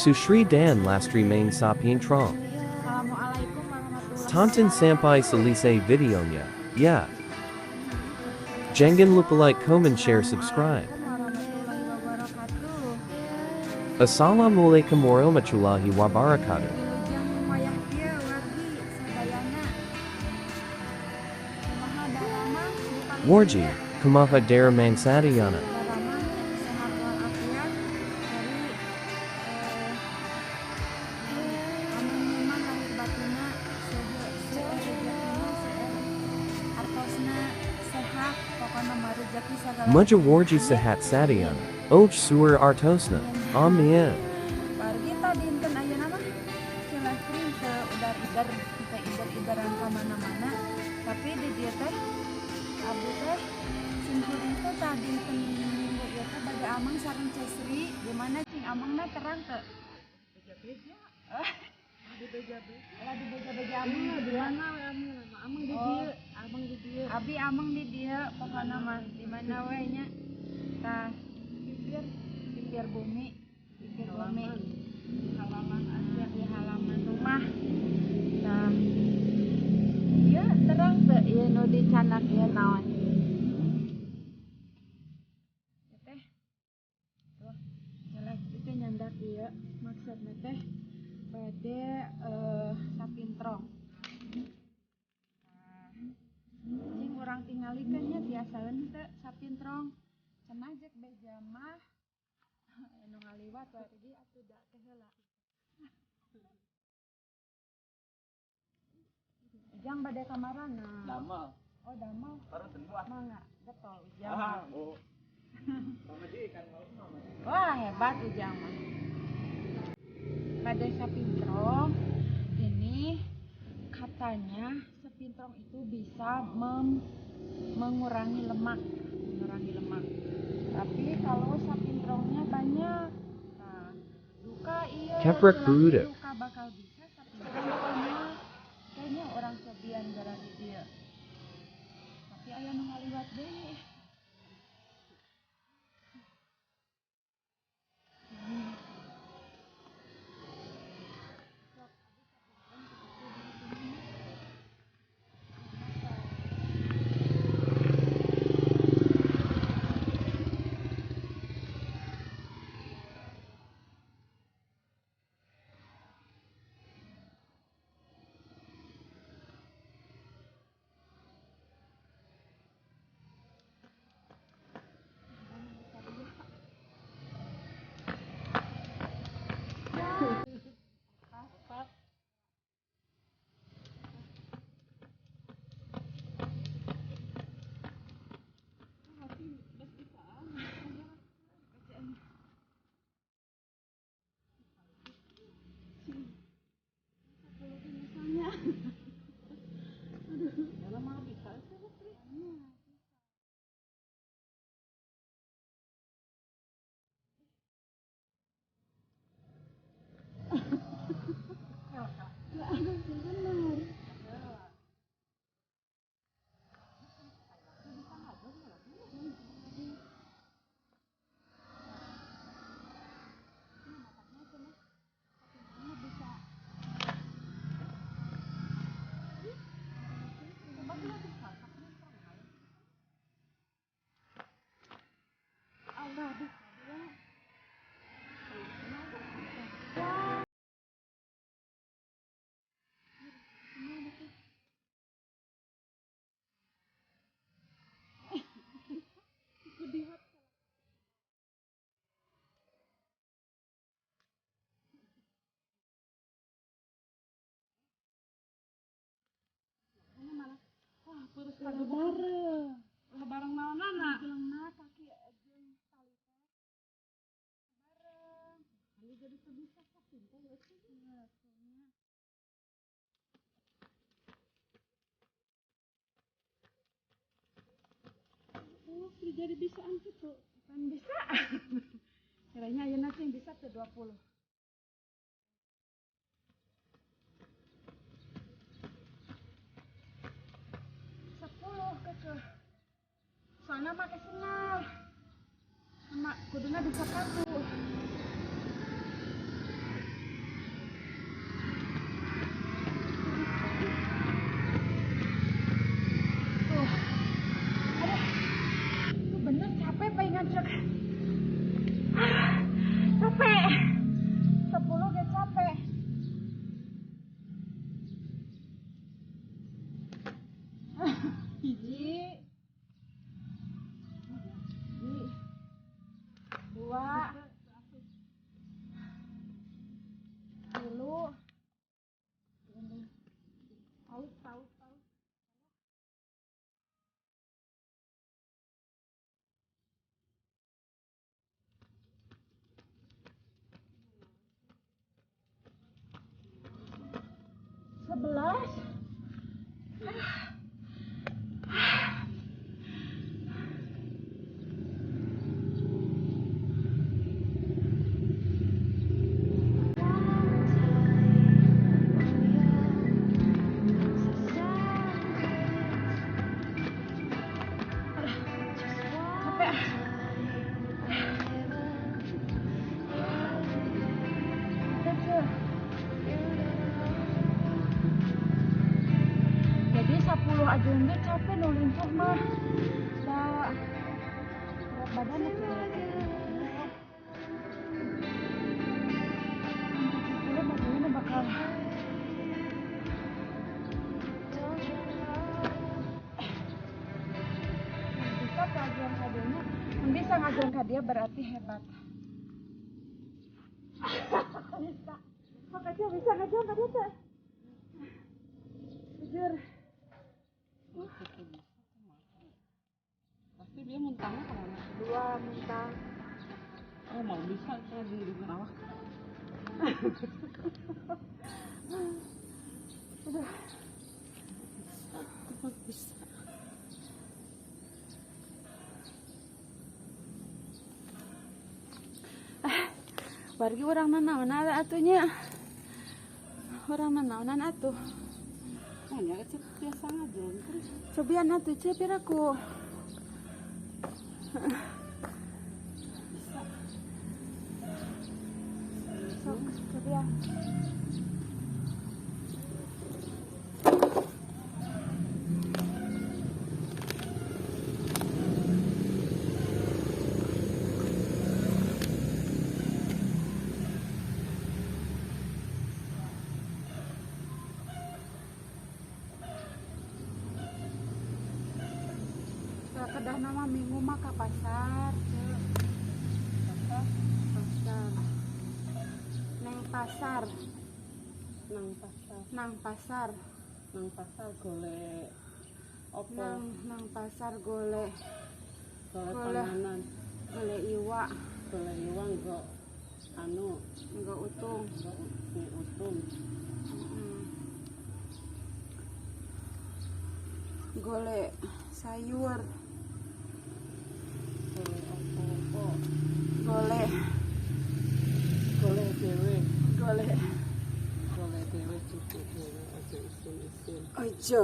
Sushri dan lastri main sapintrong. Assalamualaikum warahmatullahi Tonton sampai selesai videonya, ya. Jangan lupa like, comment, share, subscribe. Warahmatullahi wabarakatuh. Assalamualaikum warahmatullahi wabarakatuh. Wilujeng wayah kieu wargi sadayana. Kumaha daramang di paling Wargi, dieu? kumaha daramang sadayana. Daramang sehat walafiat dari anu memang lahir batinna seueur rejekina, seueur artosna, sehat pokona mah rejeki sagala. Muja wargi sehat sadayana. Och sur artosna. Amin. Wargi tadi dinten ayeuna mah cilestri teu udar-ider, teu ider-ideran ka mana-mana, tapi di dieu teh abdi teh simkuring teh tah dinten minggu ieu teh bade ameng sareng Cesri. Di mana cing amengna terang teu? Beja-beja. Ah. Di beja-beja. Lah di beja-beja ameng Iya, di di mana? mana we ameng? Ameng di Oh. dieu, ameng di dieu. Abi ameng di dieu pokona mah di mana we nya. Tah pipir, pipir bumi, pipir bumi. Halaman. Halaman aja. Di halaman rumah. Tah. Ieu terang teu ieu nu dicanak ieu naon? Ieu teh. Tuh, jelek itu nyandak ieu maksudna teh bade sapintrong. Nah, cing urang tingalikeun nya tiasaeun teu sapintrong. Cenah jeung beja mah anu ngaliwat wargi atuh da teh heula. Ujang bade kamarana? Damel. Oh, damel. Baru tentu ah. Mangga, getol Ujang. Ah, Bu. Mama ji ikan laut mama. Wah, hebat Ujang mah. Bade sapintrong ini katanya sepintrong itu bisa mengurangi lemak, mengurangi lemak. Tapi kalau sapintrongnya banyak, nah, duka iya, Keprek cilaki berudak. duka bakal bisa sapintrong banyak. Kayaknya orang cobian gara di dia. Tapi aya nu ngaliwat deui. Bareng. Lah bareng naonana? Jelengna kaki jeung tali teh. Bareng. Ini jadi teu bisa sapintrong ya sih. Iya, soalnya. Oh, jadi bisaan kitu. Pan bisa. Kiranya ayeuna cing bisa teu 20. 10 kekeh. Soalnya make sendal. Sama kuduna di sepatu. 11. Jadi 10 ajung ge capek nu limpuh mah. Da berat badan itu. 70 mah kayaknya bakal bisa ngajuan ka dieu, bisa ngajuan ka dia berarti hebat. Bisa. Makanya bisa ngajuan ka dia teh. Jujur. Pasti dia muntahnya kemana? 2 muntah. Oh, mau bisa saya di Sarawak. Aduh. Bisa. Wargi urang nanaonan atuh nya. Urang nanaonan atuh. Oh, nya itu biasa ngajuan terus. Cobian atuh ce piraku. Bisa. Sok cobian. Kedah nama minggu mah ke pasar, ce. Pasar. Neng pasar, Nang pasar, nang pasar, nang pasar golek opo? nang nang pasar golek Golek golek. panganan, golek iwak, golek iwak nggo anu, nggo utung. nggo utung. Golek sayur, Golek opo-opo, golek golek dhewe, golek golek dhewe cukup dhewe aja isin-isin. ojo.